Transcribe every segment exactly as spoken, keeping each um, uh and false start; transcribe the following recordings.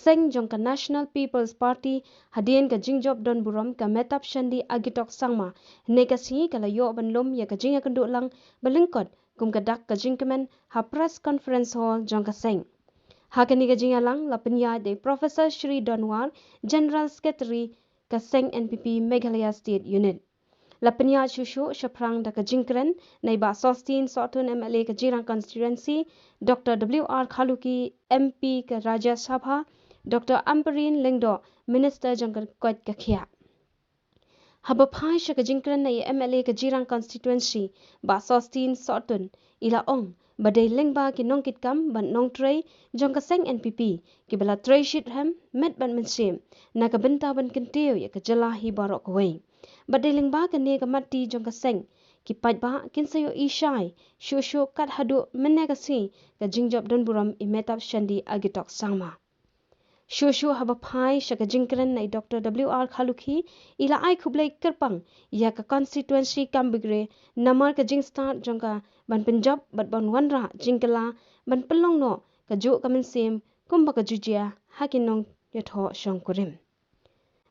seng jong ka National People's Party hadien ka jingjop don burom ka Mehtab Shandy Agitok Sangma, hynne ka sngi ka la ïoh ban lum ïa ka jingïakynduh lang ba lyngkot kum ka dak ka jingkmen ha Press Conference Hall jong ka seng. Ha kane ka jingïalang la pynïaid da i Professor Shri Donwar, General Secretary ka seng N P P Meghalaya State Unit. La pynïaid shuh shuh shaphrang da ka jingkren na i Bah Sostin Sohtun, M L A ka Jirang Constituency, Doctor W R Kharlukhi, M P ka Rajya Sabha, Doctor Ampareen Lyngdoh, Minister jong ka koit ka khiah. Haba phai sha ka jingkren na i M L A ka Jirang Constituency, Bah Sostin Sohtun, i la ong ba dei lyngba ki nongkitkam bad nongtrei jong ka seng N P P kiba la trei shitrhem met bad mynsiem na ka bynta ban kyntiew ïa ka jylla hi baroh kawei. Bad dei lyngba kane ka matti jong ka seng, ki paidbah kin sa ïohi shai shuh shuh kat haduh mynne ka sngi ka jingjop don burom i Mehtab Shandy Agitok Sangma. Shuh shuh haba phai sha ka jingkren na i Doctor W R Kharlukhi, i la ai khublei kyrpang ïa ka constituency Gambegre namar ka jingstad jong ka ban pynjop bad ban wanrah jingkylla ban pynlong noh kajuh ka mynsiem kumba ka ju jia ha ki nongïathoh shongkurim.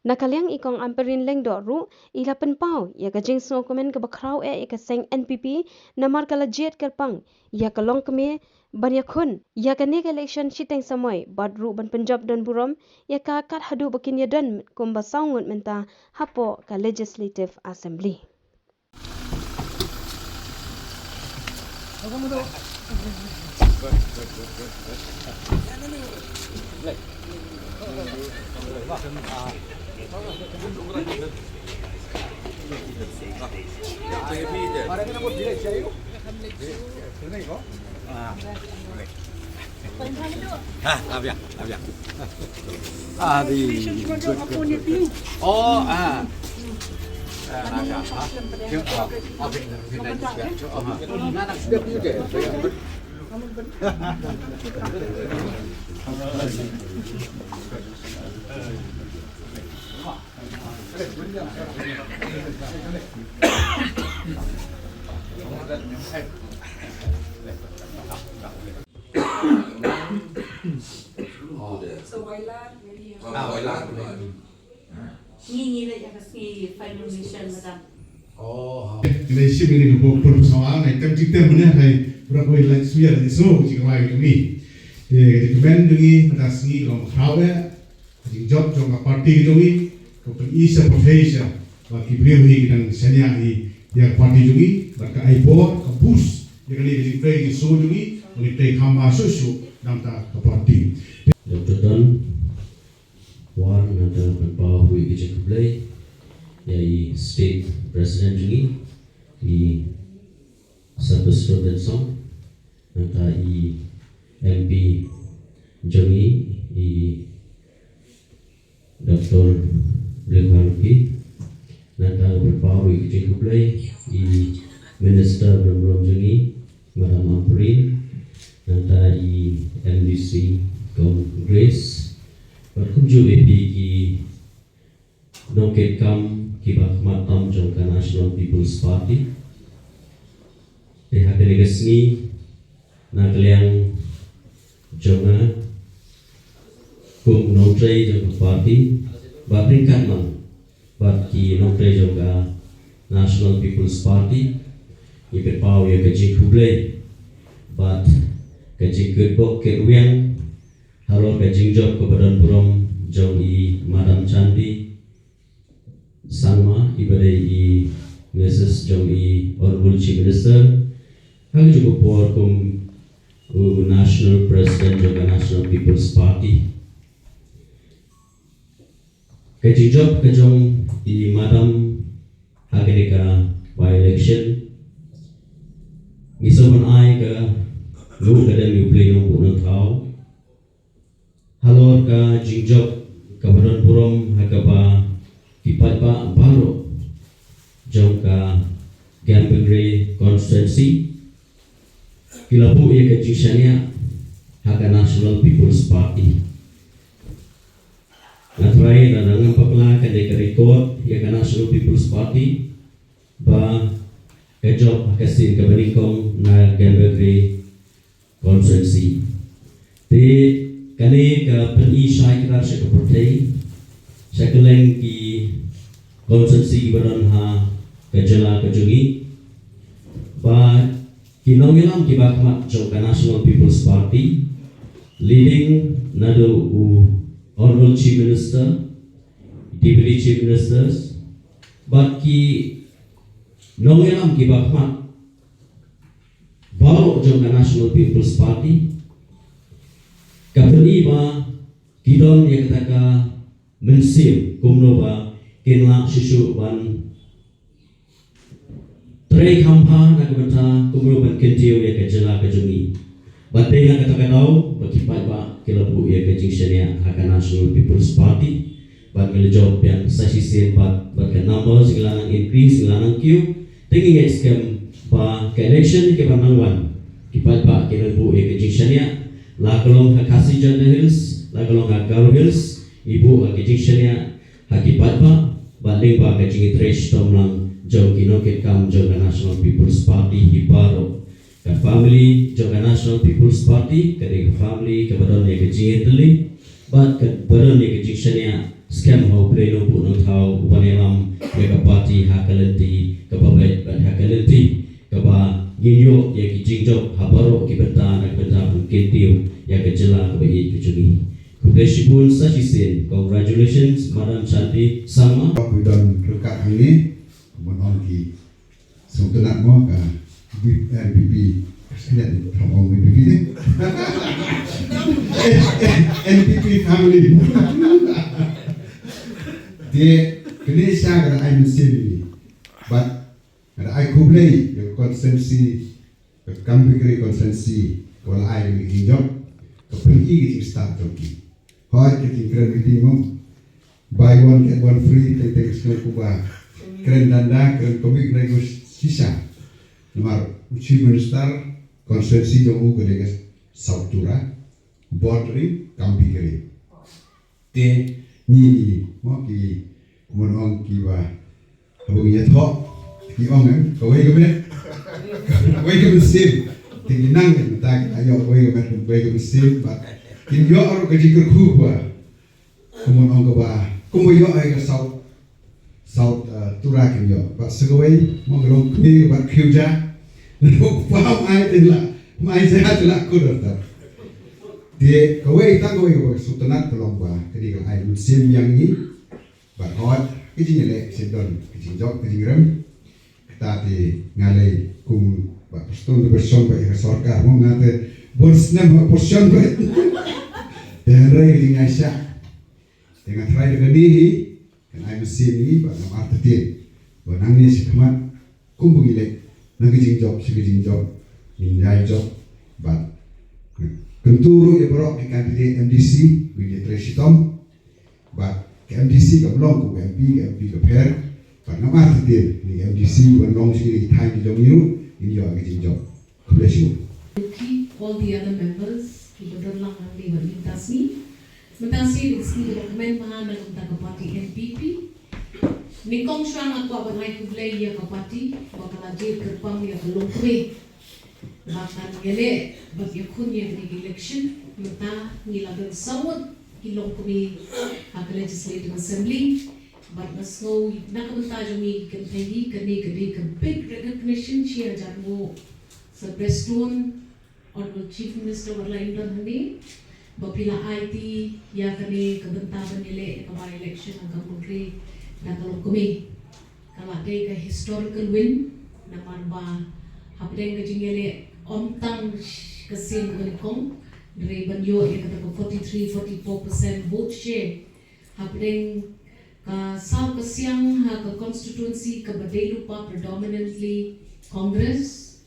Na ka liang i Kong Ampareen Lyngdoh ruh i la pynpaw ïa ka jingsngewkmen kaba khraw eh ïa ka seng N P P namar ka la jied kyrpang ïa ka longkmie ban ïakhun ïa kane ka election shiteng samoi bad ruh ban pynjop don burom ïa ka kat haduh ba kin ïadon kumba saw ngut mynta hapoh ka Legislative Assembly. Ah, ah, bien, ah, bien. Ah, di. Oh, ah. Ah, ah, ah. So, Wailar, maybe you have. Ah, Wailar. Ngi, ngi leh ïa ka sngi final mission, madam. Oh, ha. Ngi leh shim ïa ka bok pur sawa, ngi tem jingtem mynne hai rak wei lai suya lai so jingwai jong ngi. Ïa ka jingkmen jong ngi mynta sngi ka long khraw eh. Ka jingjop jong ka party jong ngi ka pyni sha pyrthei sha ba ki briew hi ki dang shaniah hi ïa ka party jong ngi bad ka ai bor ka boost ïa kane ka jingtrei jingso jong ngi ba ngi trei kham bha shuh shuh na ka bynta ka party. Doctor Don War, nangta pynpaw ïa ka jingkhublei ïa i State President jong ngi, i Sir Christopher Benson, nangta i M P jong ngi, i Doctor Blue Kharlukhi, nangta pynpaw ïa ka jingkhublei i Minister ba don burom jong ngi, Madam Ampareen, nangta i M D C Kong Grace, bad kumjuh ïa phi ki nongkitkam kiba khmat tam jong ka National People's Party. Te ha kane ka sngi na ka liang jong nga kum nongtrei jong ka party bad ryngkat man bad ki nongtrei jong ka National People's Party, ngi pynpaw ïa ka jingkhublei bad ka jingkyrkhu kyrwiang halor ka jingjop kaba don burom jong i Madam Shandy Sangma, iba dei i Missus jong i Honorable Chief Minister, ha kajuh ka por kum u National President jong ka National People's Party. Ka jingjop ka jong i Madam ha kane ka by-election, ngi sngewbha ai ka ruh ka dei u Blei nongbuh nongthaw halor ka jingjop kaba don burom ha kaba ki paidbah baroh jong ka Gambegre constituency ki la buh ïa ka jingshaniah ha ka National People's Party. Nga tharai lada ngam bakla, ka dei ka record ïa ka National People's Party ba ka jop ha ka sien kaba nyngkong na Gambegre constituency. Te kane ka Ka pyni shai kdar sha ka pyrthei, sha kylleng ki constituency kiba don ha ka jylla ka jong ngi, ba ki nongïalam kiba khmat jong ka National People's Party, leading naduh u Honorable Chief Minister, Deputy Chief Ministers, bad ki nongïalam kiba khmat baroh jong ka National People's Party, ka pyni ba ki don ïa kata ka mynsiem kumno ba kin lah shuh shuh ban trei kham bha na ka bynta kumno ban kyntiew ïa ka jylla ka jong ngi. Bad dei na kata ka daw ba ki paidbah ki la buh ïa ka jingshaniah ha ka National People's Party. Bad ngi la jop biang sa shisien bad, bad ka numbers ngi la nang increase, ngi la nang kiew. Te ngi ngeit skhem ba ka election kiba nang wan, ki paidbah ki nang buh ïa ka jingshaniah, la ka long ha Khasi Jaintia Hills, la ka long ha Garo Hills, ngi buh ïa ka jingshaniah ha ki paidbah, bad lyngba ka jingïatrei shitom lang jong ki nongkitkam jong ka National People's Party hi baroh. Ka family jong ka National People's Party ka dei ka family kaba don ïa ka jingïatylli bad kaba don ïa ka jingshaniah. Skhem ha U Blei Nongbuh Nongthaw uban ïalam ïa ka party ha ka lynti kaba beit bad ha ka lynti kaba ngin ïoh ïa ki jingjop ha baroh ki bynta na ka bynta ban kyntiew ïa ka jylla kaba ïeit ka jong ngi. Khublei shibun sa shisien. Congratulations, Madam Shanti Sangma. Ba ki don ryngkat hangne, kumno ong ki sngewtynnat mo ka N P P, sngewtynnat mo VPP ne? N P P family. Te kane sha ka dei ai mynsiem ïa ngi. Bad ka dei ai khublei ïa ka constituency, ka Gambegre constituency, ka la ai ïa ngi ka jingjop, ka pyni ka jingstad jong ki. Hooid, ka jingkren meeting mo. Buy one get one free, teng teng sngewbha. Kren danda, kren komik, kren shisha. Namar u Chief Minister, constituency jong u ka dei ka South Tura, bordering Gambegre. Te ngi, ngi mo ki, kumno ong, kiba, haba ngi ïathoh, ki ong, em, kawei ka met, kawei ka mynsiem. Te ngi nang, em, ta ki ïoh kawei ka met, kawei ka mynsiem, bad kin ïoh ruh ka jingkyrkhu ba, kumno ong, kaba kumba ïoh ai ka South, South, uh, Tura kin ïoh. Bad sa kawei mo ka long kmie bad khiew ja. Nang ba ym ai te la, ym ai ja te la kut artat. Te kawei, tang kawei kaba sngewtynnat ka long ba kane ka ai mynsiem ïa ngi. Bad hooid, ka jingïaleh sdang, ka jingjop, ka jingrem. Kata te nga lei kum ba pyrshang, ba pyrshang ba ïa ka sorkar mo, nga te bun snem ba pyrshang ba. Te hynrei ka jingïaishah, te nga tharai da kane hi kan ai mynsiem ïa ngi ba ngam artatien ba nangne shakhmat kumba ngi leit na ka jingjop sha ka jingjop, ngin ïai jop. Bad kyntu ruh ïa baroh ki candidate M D C ba ngin ïatrei shitom. Bad ka M D C kam long kum ka M P, ka M P ka pher. Bad ngam artatien, kane ka M D C ban long sha kine ki thaiñ ki jong ngi ruh, ngin ïoh ka jingjop. Khublei shibun. To keep all the other members kiba don lang hangne bad mynta sngi. Mynta sngi dei ka sngi kaba kmen bha na ka bynta ka party N P P. Nyngkong shuwa nga kwah ban ai khublei ïa ka party ba ka la jied kyrpang ïa ka longkmie ba kan ïaleh bad ïakhun ïa kane ka election. Mynta ngi la don saw ngut ki longkmie ha ka Legislative Assembly. Bad nga sngew na ka bynta jong ngi ki kynthei hi, kane ka dei ka big recognition. Shi hajar nguh sa Prestone, Honorable Chief Minister wat la ïa don hangne, ba phi la aiti ïa kane ka bynta ban ïaleh ïa ka by-election ha Gambegre da ka longkmie. Ka la dei ka historical win, namar ba hapdeng ka jingïaleh ym tang ka sien kaba nyngkong, hynrei ban ïoh ïa kata ka forty-three, forty-four percent vote share hapdeng ka saw ka siang ha ka constituency kaba dei lypa predominantly Congress,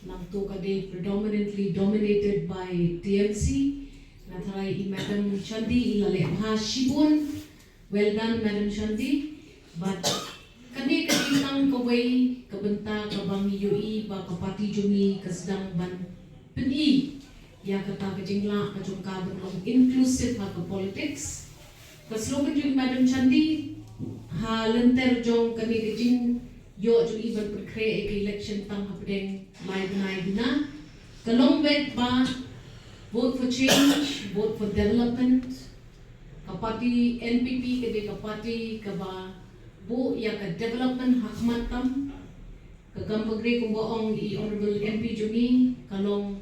nangta ka dei predominantly dominated by T M C. Nga tharai i Madam Shanti i la leh bha shibun. Well done, Madam Shanti. Bad kane ka dei tang kawei ka bynta kaba ngi ïohi ba ka party jong ngi ka sdang ban pyni ïa kata ka jinglah ka jong ka ban long inclusive ha ka politics. Ka slogan jong i Madam Shanti ha lynter jong kane ka jingïoh jong i ban pynkhreh ïa ka election tang hapdeng lai bnai bnai ka long beit ba Vote for change, vote for development. Ka party N P P ka dei ka party kaba buh ïa ka development ha khmat tam. Ka Gampagre kumba ong i Honorable M P jong ngi ka long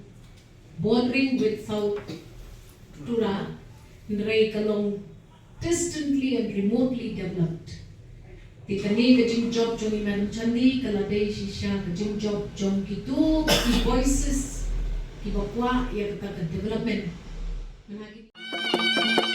bordering with South Tura, hynrei ka long distantly and remotely developed. Te kane ka jingjop jong i Madam Chandi ka la dei shisha ka jingjop jong kito ki voices kiba kwah ïa kata ka development. Mynha ki